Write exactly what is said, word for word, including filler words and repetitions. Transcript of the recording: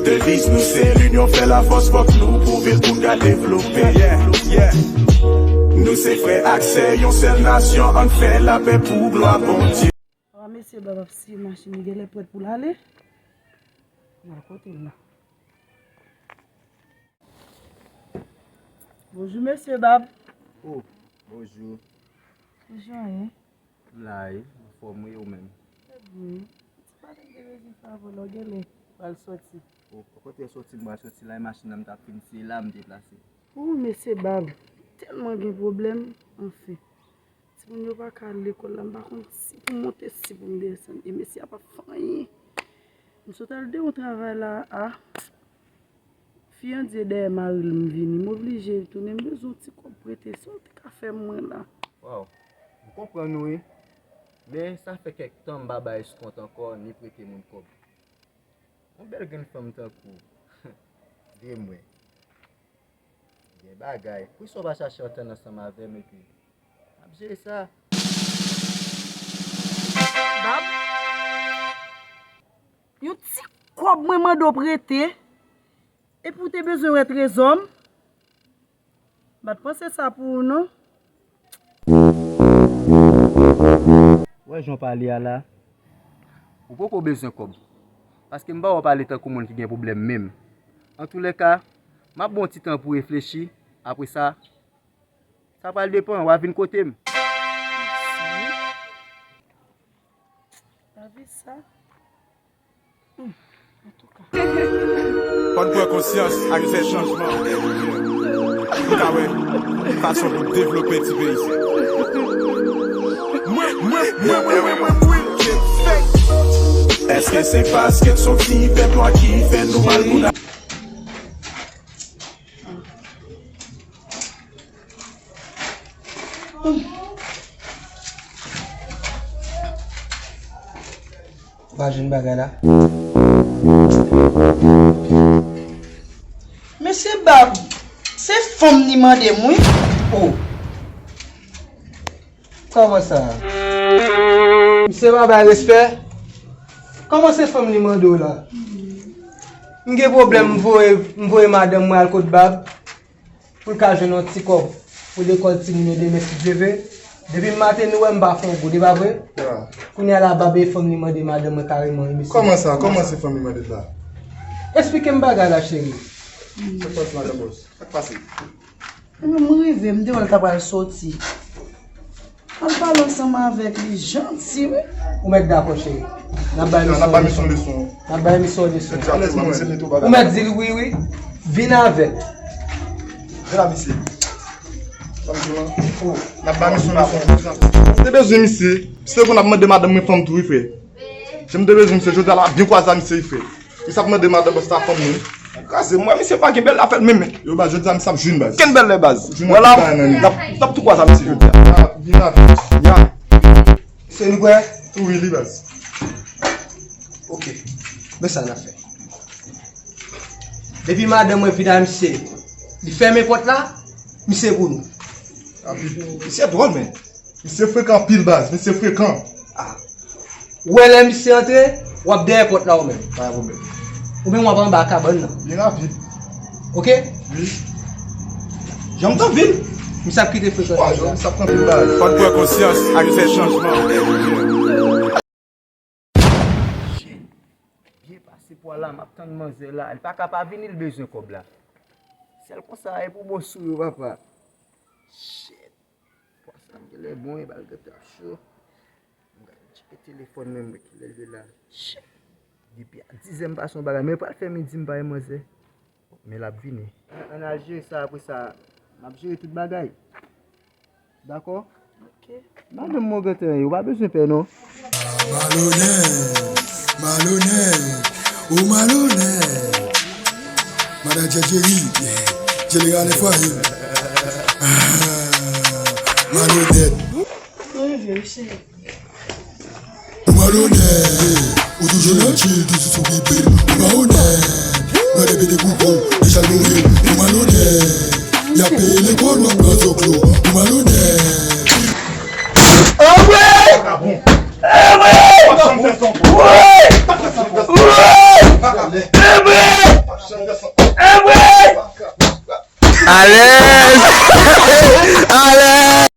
Deviz nou se linyon fè lafòs, fòk nou pwouve l pou n ka devlope. Nou se frè ak sè, yon sèl nasyon, ann fè lapè pou glwa Bondye. Wa mesye Bab ap siye machin li, genlè prèt pou l ale. Nan kote l la? Bonjou mesye Bab. Oh, bonjou. Bonjou, hein? M la wi, anfòm wi, ou menm? Trè byen. Ti pale m te bezwen fè avè w la, w genlè pral sòti. O, o kontrè, sòti m pral sòti la, e machin nan m t ap fin siye la m deplase. O, mesye Bab, tèlman gen pwoblèm, anfen. Timoun yo pa ka al lekòl la, m pa konn si pou m monte, si pou m desann. E mesye a p ap fè anyen. M sot al de yon travay la, a. Fi an di e dèyè mari l m vini, m oblije tounen, m bezwen yon ti kòb prete, sa w te ka fè m mwen la? Waw, m konprann ou wi, men sa fè kèk tan m pa bay eskont ankò, ni prete moun kòb. Yon bèl grenn fanm tankou w, de mwen. Gen bagay, poukisa w pa chache antann ansanm avè m epi n ap jere sa? Bab, yon ti kòb mwen mande w prete, epi w te bezwen wè trezò m? M pa t panse sa pou ou non. Wè jan w pale a la, ou poko bezwen kòb. Paske m pa wè w pale tankou moun ki gen pwoblèm menm. Antoulèka, m ap ba w yon ti tan pou w reflechi, apre sa, sa pral depann, w a vin kote m. Lavi sa. Hmm, antouka. Fò n pran konsyans ak fè chanjman. Nou ka wè fason pou devlope ti peyi sa. Mwen, mwen, mwen, mwen, mwen, mwen, mwen, mwen, fèk. Èske se paske n se yon ti pèp nwa ki fè nou mal pou la? Ou pa jwenn bagay la? Mesye Bab, se fanm li mande m wi. Oh. Kòman sa? Misye pa bay respè? Kòman se fanm li mande w la? M gen pwoblèm, m voye, m voye madanm mwen al kot Bab. Pou l ka jwenn yon ti kòb pou lekòl timoun yo demen, si Dye vle. Depi maten nou wè m pa fè yon goud, e pa vre? Ya. Kounye a la, Bab e fanm li mande madanm mwen kareman, wi, mesye. Kòman sa? Kòman se fanm li mande l la? Esplike m bagay la, cheri. Sa k pase, madan bòs? Sa k pase? Mwen menm, mwen rive, m te wè l ta pral sòti. Al pale ansanm avèk li, janti, wi. Ou mèt dakò, cheri. N ap bay misye yon leson. N ap bay misye yon leson. Alèz, mwen, se mete w bagay. Ou mèt di l wi, wi. Vin avè l. Vin la, misye. Sa misye lan. N ap bay misye yon leson. Te bezwen misye. Misye konn ap mande madanm mwen fanm tou, wi, frè. Jan m te bezwen misye, jodi a la, m ap byen kwaze a misye, wi, frè. Misye ap mande madan bòs la fanm li. Kraze m, wè misye pa gen bèl afè l menm. Yo, baz, jodi a misye ap jwenn, baz. Kenn bèl lè, baz. Wè la, n ap, n ap tou kwaze a misye jodi a. Ya, vin avè l. Ya. Se li kwè? Tou wi, li, baz. Ok. Men sa n ap fè. Depi madanm mwen vin a misye, li fèmen pòt la, misye pou nou. Misye dwòl, men. Misye frekan anpil, baz. Misye frekan. Ah. Ou wè lè misye antre, w ap dèyè pòt la ou menm. Pa gen pwoblèm. Ou menm w ap anba kabann nan. Byen rapid. Ok? Wi. Janm t anvi l. Misye ap kite frekans la. Misye ap pran pil baz. Fò n pran konsyans ak fè chanjman. Shit. Byen pase pwa la, m ap tann manzè la. Li pa ka pa vini, li bezwen kòb la. Sèl konsa, e pou bon sou yo, papa. Shit. Pwa sa m genlè bon, e bal gate ap cho. M gade tcheke telefòn mwen, m wè kilè l ye la. Shit. Depi a dizè m pa se yon bagay, men pral fè midi m pa wè manzè. Men l ap vini. Ann, ann al jere sa, apre sa, m ap jere tout bagay. Dakò? Ok. Madanm mwen gentan ye, ou pa bezwen pè non. Malonè, malonè, ou malonè. Manadjè Jerry, jeneral enfwaye. Ah, malonèt. Mwen rive wi, cheri. Ou malonèt, ou toujou nan chill, toujou sou bibit. Ou pa onèt, nan depede koukou, deja lore. Ou malonèt, y ap peye lekòl, w ap pran zoklo. Ou malonèt. Anmwey! Anmwey! Anmwey! Anmwey! Anmwey! Ale!